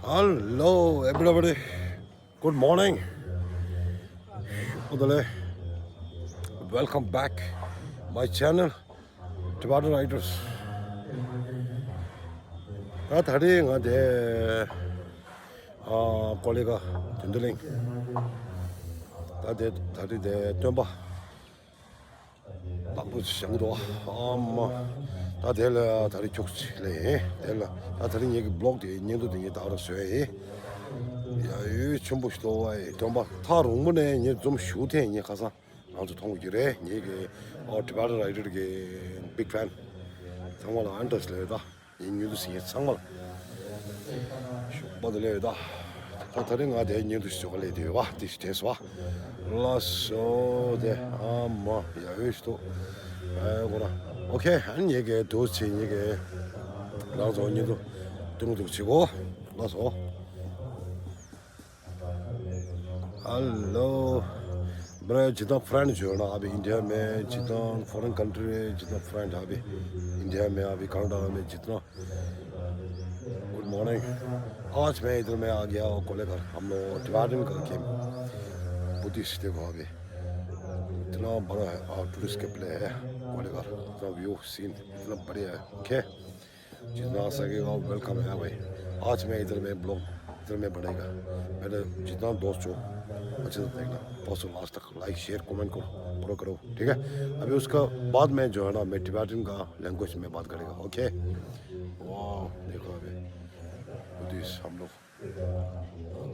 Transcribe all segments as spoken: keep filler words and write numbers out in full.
Hello, everybody. Good morning. Welcome back my channel, Tibetan Riders. ད་ད་རེས་ང་དེ་ཨ་ཀོ་ལི་གྷལ་དོན་ལྡན་གླིང་། ད་དེ་ད་རེས་དེ་སྟོན་པ་དང་པོ་བཞེངས་འདུག་ཨ་མ། ད་དེ་ལ་ད་རེས་ཁྱུག་ཅིག་ལས་ཡིན། དེ་ལ་ད་ད་རེས་ངེད་ཀྱི་བི་ལོག་དེ་བརྙན་ཐུང་དེ་ངས་ད་རུང་བཟོས་ཡིན། ཡ་ཡོད་ཆེན་པོ་ཞིག་འདུག་ཨེ། སྟོན་པ་ཐག་རིང་པོ་ནས་ངས་འཛུམ་ཞུ་ཐེངས་ངས་ཁ་སང་རང་ཚོ་མཐོང་གི་རེད། ངེད་ཀྱི་ཨོ་Tibetan Rider་གི་big fan་ཚང་མ་ལ་ཨན་ཏོ་ཞིག་ལས་ད། ཡིན་ཉུལ་དུ་ཟིན་ཚང་མ་ལ་ཞོགས་པ་དེ་ལས་ཡོད་ད། ད་ད་རེས་ང་དེ་ཉུལ་དུ་ཞོགས་ལས་དེ་ཡོད་བ་དེ་ཞིག་དྲན་སོང་བ། ལགས་སོ་དེ་ཨ་མ་ཡ་ཡོད་ཞིག་ཏུ་ཨེ་གོ་ར། ཨོ་ཁེ། ཨ་ནི་ངེད་ཀྱི་དུ་ཆེ་ངེད་ཀྱི་རང་ཚོ་ཉུལ་དུ་ཏུང་ཏུང་ཆེ་གོ། ལགས་སོ། Hello। मेरा जितना फ्रेंड जो है ना अभी इंडिया में, जितना फॉरेन कंट्री में, जितना फ्रेंड है अभी इंडिया में, अभी कनाडा में जितना, गुड मॉर्निंग। आज मैं इधर में आ गया और कोलेघर, हम लोग टिबेटन का गेम, बुद्धिस्ट देखो अभी इतना बड़ा है और टूरिस्ट के प्ले है कोलेघर, इतना व्यू सीन इतना बढ़िया है। ओके। जितना आ सकेगा वेलकम है भाई। आज मैं इधर में ब्लॉग इधर में बनेगा। मेरे जितना दोस्त हो अच्छे से देखना, फर्स्ट लास्ट तक लाइक शेयर कमेंट करो, फॉलो करो, ठीक है। अभी उसका बाद में जो है ना मैं टिबेटन का लैंग्वेज में बात करेगा। ओके। वाह देखो अभी बुद्धिस्ट हम लोग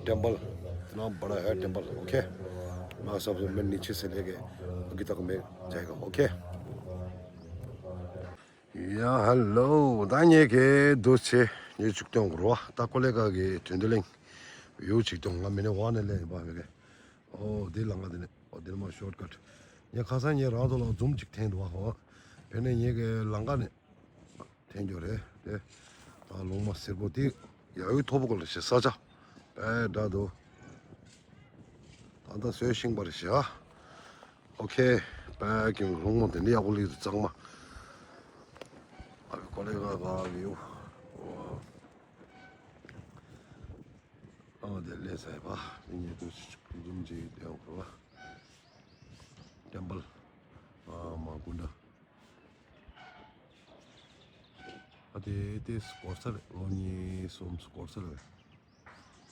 टेम्पल इतना बड़ा है टेम्पल। ओके। मैं सबसे मैं नीचे से लेके आगे तक मैं जाएगा। ओके। ཡ་ཧེ་ལོ། ད་ངེད་ཀྱི་འདུག་ཆེ་ངེད་ཅིག་སྟོན་དགོས་རོ། ད་ཀོ་ལི་གྷལ་གི་དོན་ལྡན་གླིང་ཡུལ་ཅིག་སྟོན། ང་མི་ནི་ཝ་ནས་སླེབས་ཡིན་པ་བས། ཨོ་འདི་ལམ་ཁ་འདི་ནས་ཨོ་འདི་ནས་མ་ཤོར་ཀཊ། ངས་ཁ་སང་ངས་རང་ཚོ་ལ་འཛུམ་ཅིག་འཐེན་འདུག་ཨ་ཧོ། དེ་ནས་ངེད་ཀྱི་ལམ་ཁ་ནས་འཐེན་རྒྱུ་རེད་དེ། ད་ལུང་མ་སེར་པོ་དེ་ཡ་ཡུལ་མཐོ་པོ་ག་ལ་ཞེ་ས་ཆ་དཔེ་འདྲ་འདུག་ད་ལྟ་སོས་ཤིང་པ་རེད་ཤག་ཨོ་ཁེ། པད་ཀྱི་ལྷུང་མོ་དེ་འདྲ་ཡག་པོ་སླེབས་འདུག་གཙང་མ། ཨ་ཀོ་ལི་གྷལ་གི་ཝིའུ། ཨ་དེ་ལས་ས་ཡ་པ་དེ་ཉེ་དུ་འཛུམ་གྱིས་བསྡད་འོང་བ། ཊེམ་པལ། ཨ་མ་ཀུན་ད། ཨ་དེ་དེ་སྐོར་ས་རེད། ལོ་གཉིས་གསུམ་སྐོར་ས་རེད།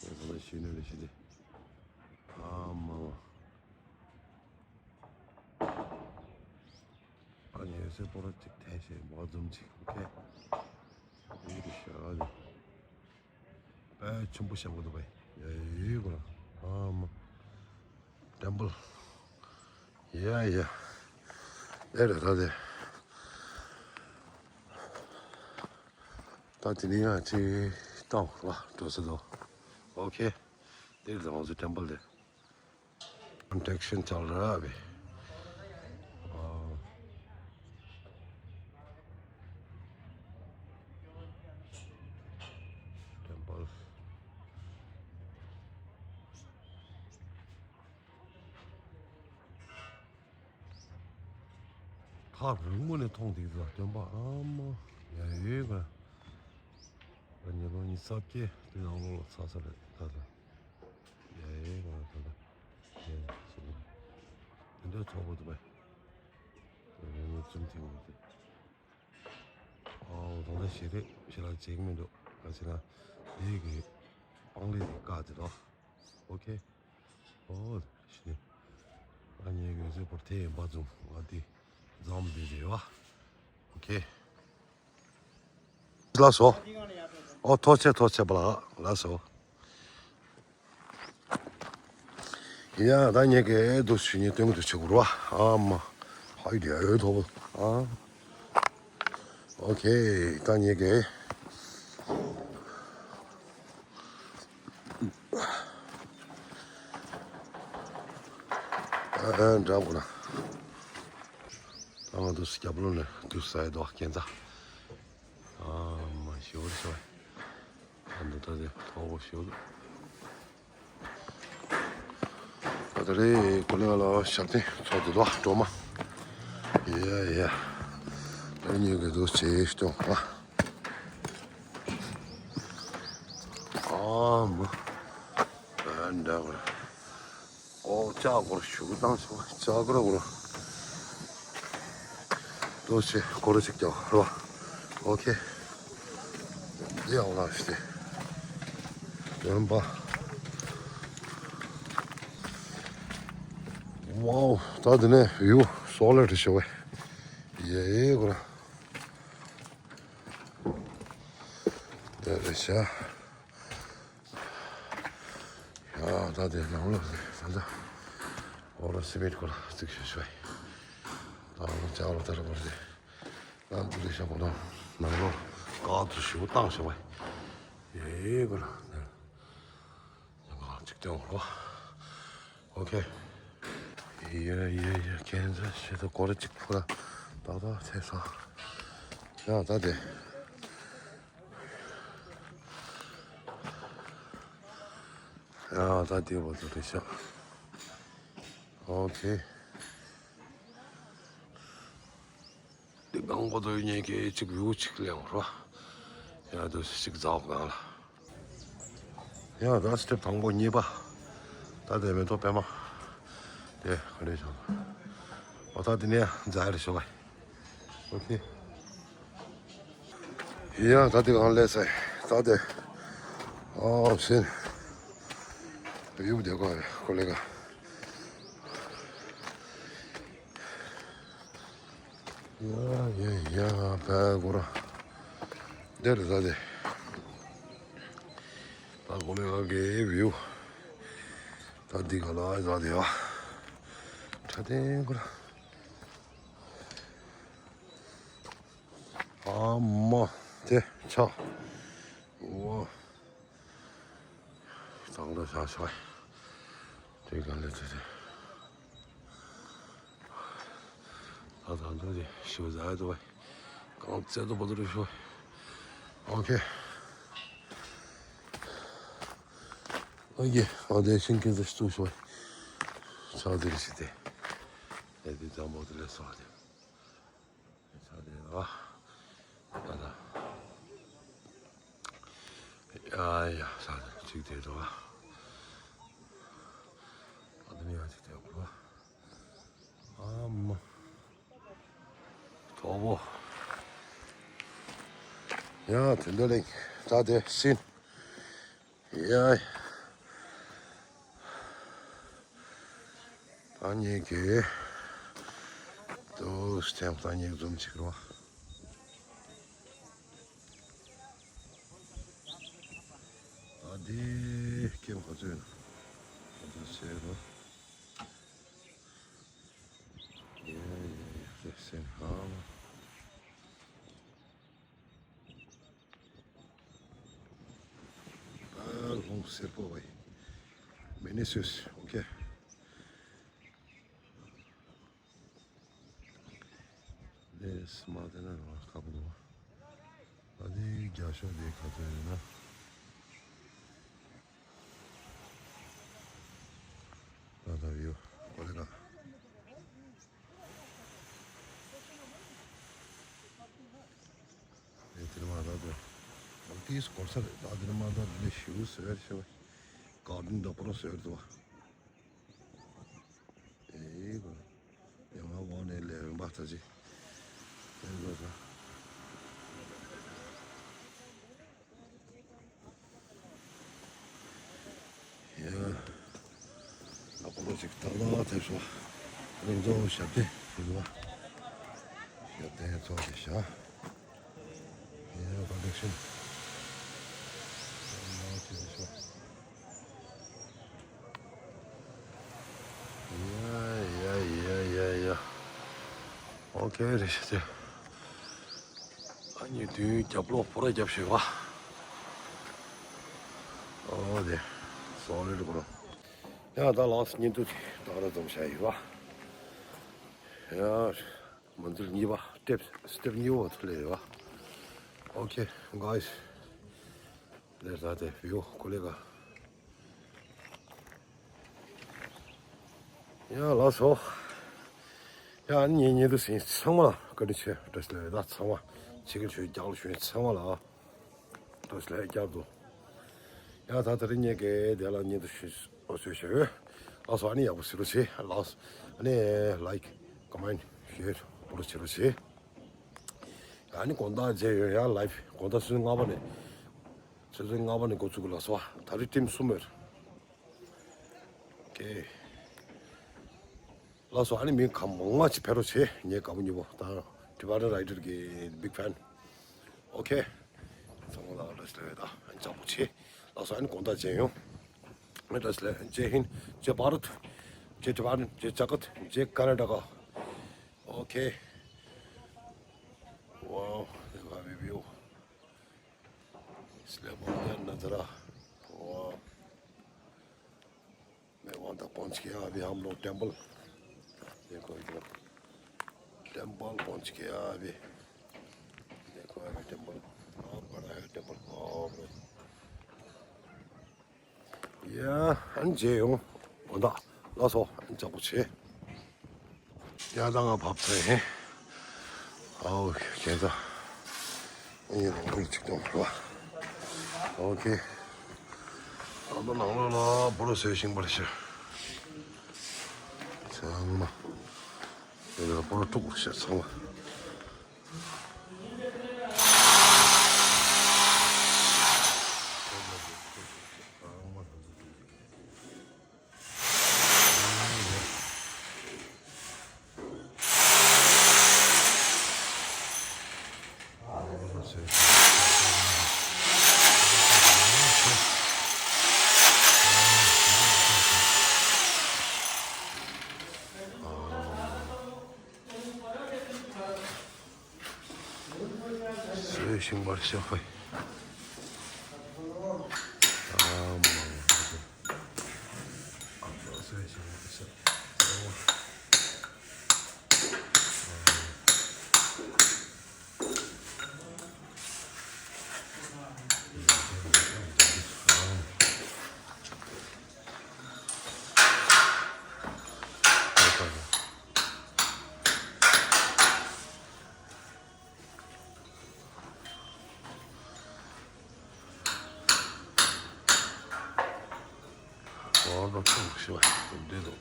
ངས་ད་ལྟ་ཤེས་ནས་རེ་ཞིག་སྟེ། ཨ་མ། ཨ་ནི་སེ་པོ་ར་ཅིག་ཐལ་ཤེས་མ་འཛུམ་ཅིག་ཨོ་ཁེ། ཡིད་ཤ་ཨ་ནི། དཔེ་ཆེན་པོ་བཤམས་གི་འདུག་པས། ཡ་ཡི་གོ་ར། ཨ་མ། ཊེམ་པལ། ཡ་ཡ། ཨེ་རེད་ད་དེ། ད་དེ་ནི་ཡང་ཅིག་བཏང་ལ་འགྲོ་ས་དོ། ཨོ་ཁེ། དེ་རེད་ང་ཚོ་ཊེམ་པལ་དེ། Construction चल रहा है अभी। टेम्पल। ཁ་རུང་མོ་ནས་མཐོང་དེ་ཚོ་སྟོན་པ་ཨ་མ་ཡ་ཡོད་ག་ཉེ་ལོ་ཉི་ཤུ་རྩ་བརྒྱད་དེ་ནང་ལོགས་ལ་ཚ་ས་རེད་ད་ལྟ། ཡ་ཡོད་ག་ད་ལྟ། ཡ་ཡོད་ཟེར་གི་འདུག་དེ་འདྲ་ཚོགས་པ་འདུག་པས། ཡ་ཡོད་ཙུམ་ཐིང་གི་འདུག་ཨའོ་ད་ལྟ་ཞེ་རེད་ཞེ་ལ་བྱེད་ཀྱི་མི་འདུག་ག་ཟེར་ན་ལས་ཀྱི་པང་ལས་དེ་བཀག་དེ་རོ། ཨོ་ཁེ། ཨོ་ཤི་ནི། ཨ་ཉེ་གི་ཟེར་པོར་ཐེ་ཡིན་པ་ཙུམ་ང་དེ་འཛོམས་དེ་རེད་བ། ཨོ་ཁེ། ལགས་སོ། ཨོ་ཐོག་ཆེ་ཐོག་ཆེ་པ་ལགས་ལགས་སོ། ཡ་ད་ཉེ་གི་དུ་ཞུ་ཉེ་སྟོན་གི་དུ་ཆེ་གུ་རུ་བ། ཨ་མ། ཧའི་ཌི་ཡ་ཡོད་ཐོག་པོ། ཨ། ཨོ་ཁེ། ད་ཉེ་གི་ཨ་འདྲ་བོ་ན། ཨ་དུ་སྐྱབས་ལོ་ནས་དུ་ས་ཡི་དོ་ཁྱེད་ཚ། ཨ་མ་ཞོར་ཞོར། ཨ་འདུ་ད་དེ་ཐོག་པོ་ཞོར། ད་རེས་ཀོ་ལེ་གྷལ་ལ་ཞབས་བརྟན་ཚོགས་འདུ་དོ་སྒྲོལ་མ། ཡ་ཡ། ད་ཉེ་གི་དུ་ཆེ་སྟོང་ཨ། ཨ་ ཨ་མ། ཨ་འདྲ་བར། ཨོ་ལྕགས་སྒོར་ཞུ་བཏང་སོང་། ལྕགས་སྒོར་སྒོར། ཏོ་ཆེ་སྒོར་ཞིག་རྒྱག་རོ། ཨོ་ཁེ། ཡ་ཝ་ལ་ཤི་ཏེ། ཡོན་པ། ཝའོ། ད་འདི་ནས་བིའུ་སོ་ལེ་ཌི་ཞུ་བས། ཡེ་ཡེ་སྒོར། དེ་རེད་ཤག་ཡ། ད་དེ་ནང་ལོགས་ཟེར་ད། འོ་ར་སི་མེད་ཁོ་ར་རྩིག་ཤོད་ཤོད། ད་ལོ་ཅག་ལོ་ད་ར་བར་དེ། ད་དེ་རེད་ཤག་ཁོ་ར་ནང་ལོགས་ཀ་ཏུ་ཞུ་བཏང་ཤག་བས། ཡེ་ཁོ་ར་ནང་ལོགས་ཅིག་སྟོན་གོ། ཨོ་ཁེ། ཡེ་ཡེ་ཡེ། ཁྱེད་ཚོ་ཤེས་ད་སྒོར་གཅིག་ཕུ་ར་ཏག་ཏག་ཚེ་སོང་། ཡ་ད་དེ། ཡ་ད་དེ་བ་ཚོ་རེད་ཤག་ཨོ་ཁེ། དེ་གང་གོ་དོ་ཡོད་ཉེ་གེ་གཅིག་བིའུ་གཅིག་ལེན་རོ། ཡ་དུ་གཅིག་ཛའོ་གང་ལ། ཡ་ད་སི་ཊེབ་དང་པོ་གཉིས་པ། ད་དེ་མེ་ཏོག་པད་མ། དེ་ག་རེ་བྱུང་། ཨོ་ད་དེ་ནས་ཛ་རེ་ཤོ་བ། ཨོ་ཁེ། ཡ་ད་དེ་གང་ལས་སེ། ད་དེ། ཨོ་སེ། ཡུབ་དེ་གོ་རེ་ཁོ་ལེ་ག་ཡ་ཡ་ཡ། བལ་སྒོར་ར། འདིར་ཟ་དེ། ད་སྒོར་ར་གའི་བིའུ། ད་འདི་ག་ལ་ཟ་དེ་ཡ། ཁྲ་ཏེ་སྒོར་ར། ཨ་མ། དེ་ཆ། ཝ། དང་ལོ་ཤ་ཤ། དེ་ག་ལེ་དེ་དེ། ད་ད་འདི་དེ་ཞུ་ཟ་དུ་བ། གང་ཚེ་དུ་བ་དུ་རུ་ཤོ། ཨོ་ཁེ། ཨོ་ཡེ། ཨོ་དེ་ཤིང་ཁེ་ཟེ་ཤུ་ཤོ། ཆ་དེ་རི་ཤི་དེ། དེ་དེ་ད་མོ་དེ་ལེ་སོ་དེ། ས་དེ་ལ། ད་ད། ཡ་ཡ་ས་དེ་གཅིག་དེ་འགྲོ། ཨ་དེ་ནི་ཡ་གཅིག་དེ་འགྲོ། ཨ་མ། དོ་བོ། ཡ་དེ་འདྲ་ལེགས། ད་དེ་སིན། ཡ། ད་ཉེ་གེ། དུ་སྟེང་ད་ཉེ་འཛོམས་ཅིག་རོ། ད་དེ་སྐེམ་ག་ཚོད་ཡིན་ན། ག་ཚོད་ཟེར་རོ། ཡ་ཡ་ཡ་ཟེར་ཟེར་ཧ་མ། ཨ་ལྷུང་སེར་པོ་བའི། མི་ནི་སུས། ཨོ་ཁེ། ལེས་མ་དེ་ན་ར་ཁ་པོ་འདུག་ཨ་དེ་རྒྱ་ཤོག་དེ་ག་ཚོད་ཡོད་ན། ད་ད་ཡོ། ཨོ་ལེ་ག་ཨེ་དེ་ནི་མ་ད་དོ། ཨོ་ཏིས་གོར་ས་རེད། ད་དེ་ནི་མ་ད་དེ་ནི་ཞིའུ་ཟེར་ཤི་བ། གར་ཌེན་ད་པོ་རོ་ཟེར་དོ། ཨེ་གོ། ཡང་ང་འོང་ནས་ལས་རིམ་པ་ད་ཅི། ཨེ་གོ་ས། ཡ། ལ་ཀོ་ལོ་ཅིག་ཏག་ཏག་ཐེབས་སོང་། ང་ཚོ་ཞབས་བརྟན་ཞུ་བ། ཞབས་བརྟན་ཚོགས་ཀྱི་ཞག་ཡ་པ་ལེགས་ཤིང་། ཡ་ཅི་ཞུ། ཡ་ཡ་ཡ་ཡ་ཡ། ཨོ་ཁེ་རེད་ཤག་ཅེ། ཨ་ནི་དུས་རྒྱབ་ལོག་ཕོ་ར་རྒྱབ་ཤེས་བ། ཨོ་དེ། སོ་རེད་གོ། ཡ་ད་ལགས་སོ། ཉིན་དུ་ད་ར་འཛོམས་བྱ་ཡི་བ། ཡ། མ་འཛུལ་གཉིས་པ་སི་ཊེབ་སི་ཊེབ་གཉིས་པ་ཐུག་ལེ་ཡི་བ། ཨོ་ཁེ་གྷའི་སི། ལེ་ད་དེ་བིའུ་ཀོ་ལེ་ག་ཡ་ལགས་སོ། ཡ་ཨ་ནི་ཉིན་ཉིན་དུ་ཟིན་ཚང་མ་ལ་བཀའ་དྲིན་ཆེ་བཀྲ་ཤིས་བདེ་ལེགས། ད་ཚང་མ་ཕྱི་རྒྱལ་ཆོས་རྒྱག་ལ་ཞུ་ཡིན་ཚང་མ་ལ་བཀྲ་ཤིས་བདེ་ལེགས་བསྐྱར་དུ། ཡ་ད་དེ་རིང་ངས་ཀྱི་དེ་ལ་ཉིན་དུ་ཞུ་ཞུ་ཞུ། ལགས་སོ། ཨ་ནི་ཡག་པོ་ཞུ་རོགས་བྱེད། ལགས་སོ། ཨ་ནི་ལའིཀ་ཀོ་མེན་ཤེར་པོ་རོ་བྱེད་རོགས་བྱེད། ཡ་ཨ་ནི་དགོང་དག་མཇལ་ཡོང་། ཡ་ལའིབ་དགོང་དག་ཆུ་ཚོད་ལྔ་པ་ནས་ཆུ་ཚོད་ལྔ་པ་ནས་འགོ་བཙུགས་གི། ལགས་སོ། ད་རེས་ཊིམ་གསུམ་ཡོད། ཨོ་ཁེ། ལགས་སོ། ཨ་ནི་མི་གང་མང་མང་ཅིག་ཕེབས་རོགས་བྱེད། ངའི་དགའ་པོ་ཉེ་པོ་དང་ཊི་བེ་ཊན་རའི་ཊར་གྱི་བིག་ཕེན། ཨོ་ཁེ། ཚང་མ་ལ་བཀྲ་ཤིས་བདེ་ལེགས་དང་ཡག་པོ་བྱེད། ལགས་སོ། ཨ་ནི་དགོང་དག་མཇལ་ཡོང་། བཀྲ་ཤིས་བདེ་ལེགས། ཇེ་ཧིན། ཇེ་བྷ་རད། ཇེ་ཊི་བེ་ཊན། ཇེ་ཇ་གཏ། ཇེ་ཀར་ན་ཊ་ཀ། ཨོ་ཁེ། वाह, देखो अभी व्यू। इसलिए बहुत नज़ारा। वाह। मैं वहाँ तक पहुँच गया, अभी हम लोग टेम्पल, देखो इधर टेम्पल पहुँच गया अभी। देखो अभी टेम्पल, बहुत बड़ा है टेम्पल, बहुत बड़ा। ཡ་ཨ་ནི་མཇལ་ཡོང་། དགོང་དག་ལགས་སོ། ཨ་ནི་ཡག་པོ་བྱེད། ཡ་ད་ང་བབས་ཚར་ཡིན། ཨའོ་ཁྱེད་ཚོ། ཨེ་ཡིན་རང་རང་ཅིག་གཏོང་རོགས། ཨོ་ཁེ། ད་ལྟ་ནང་ལོགས་ལ་པོ་རོ་བཟོས་ཤིང་པར་ཤི། ཚང་མ། དེ་ལ་པོ་རོ་དཀྲུགས་ཤག་ཚང་མ། བཟོས་ཤིང་པར་ཤི་ཧོ། ཨ་མ། བཟོས་ཤིང་པར་ཤི། ཨོ་ལོ་ཐུག་ཤི་བ་འདི་འདུག་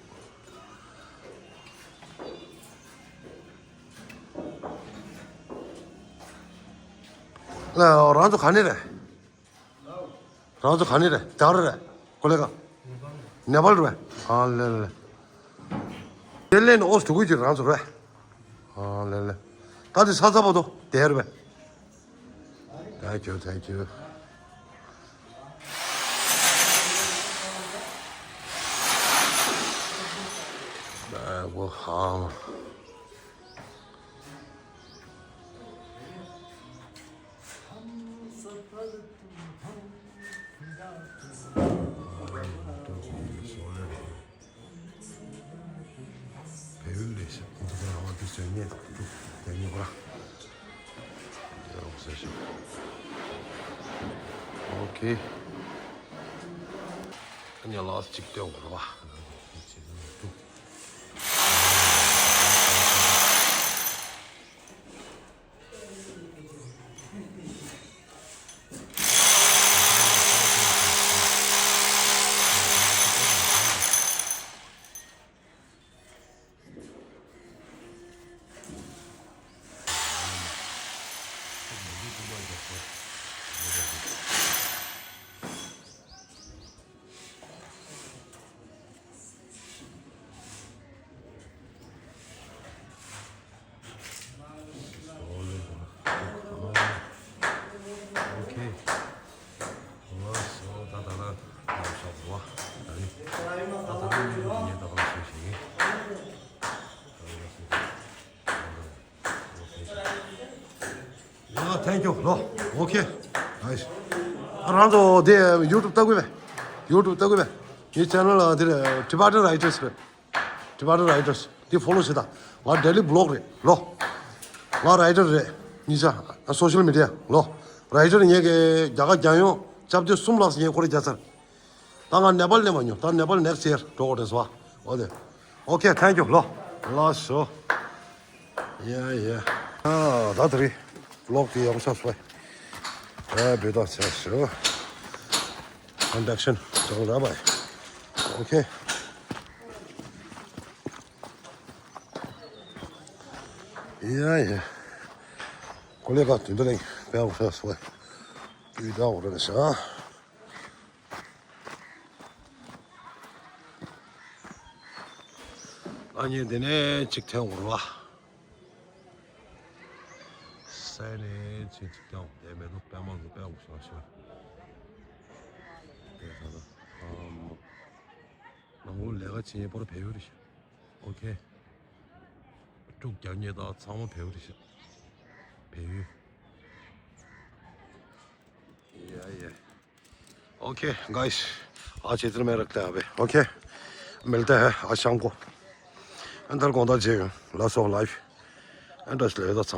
ལ་རང་ཚོ་ག་ནས་རེད། རང་ཚོ་ག་ནས་རེད། རྒྱ་གར་རེད། ཀོ་ལེ་ག་ནེ་པཱལ་རེད། ཨ་ལེ་ལེ། དེ་ལས་ནི་ཨོ་སི་ཐུག་གི་རང་ཚོ་རེད། ཨ་ལེ་ལེ། ད་དེ་ས་ཚ་པོ་དོ་དེ་རེད། Thank you, thank you. ཨ་ཝོ་ཧང་། བལ་ཡུལ་ལས་ཤག་ཁོང་ཚོ་རང་དབང་དུ་བཟོས་ཉེས་དང་དེ་ཉེས་པོ་ར། ཡ་རོགས་ཟེར་ཤག་ཨོ་ཁེ། ཨ་ནི་ལགས་གཅིག་སྟོན་དགོས་ར་བ། Yeah, thank you. ལོ། Okay. Nice. རང་ཚོ་དེ་YouTube་ལྟ་དགོས་པས། YouTube་ལྟ་དགོས་པས། ངའི་channel་ལ་དེར་Tibetan Writers་རེད། Tibetan Writers་དེ་follow་བྱེད་དང་། ང་daily blog་རེད། ལོ། ང་writer་རེད། ཉིས་ཆ་social media་ལོ། Writer་ངས་ཀྱི་རྒྱ་གར་རྒྱལ་ཡོངས་སྐྱབས་བཅོལ་གསུམ་ལགས་སུ་ངས་ཁོ་རེ་རྒྱལ་ཚར། ད་ང་ནེ་པཱལ་སླེབས་མ་མྱོང་། ད་ནེ་པཱལ་next year་འགྲོ་དགོས་རེད་ཟེར་བ། འོ་དེ། Okay, thank you. ལོ། ལགས་སོ། Yeah, yeah. ཨ། ད་དེ་རིང་vlog་དེ་ཡོང་ས་སོ། ཨ། བེ་ད་ཆ་སོ། Conduction. Don't rabbi. Okay. Yeah, yeah. Kolega tunduring. Bell first way. You don't want to say. ཨ་ནི་དེ་ནས་ཅིག་ཐེངས་འོར་བ། སའི་ནས་ཅིག་ཅིག་ཀྱང་དེ་མེ་ཏོག་པད་མ་ཟེར་པད་འོ་ཤོག་ཤོག་དེ་ད་ད་ཨམ། ནང་ལོ་ལས་ཀ་བྱེད་པར་བལ་ཡུལ་རེད་ཤག་ཨོ་ཁེ། དཀྲུག་རྒྱག་མཁན་དག་ཚང་མ་བལ་ཡུལ་རེད་ཤག་བལ་ཡུལ། Yeah, yeah. Okay, guys. आज इधर में रखते हैं अभी। Okay. मिलते हैं आज शाम को। अंदर कौन था जे? Lots of life। And just let us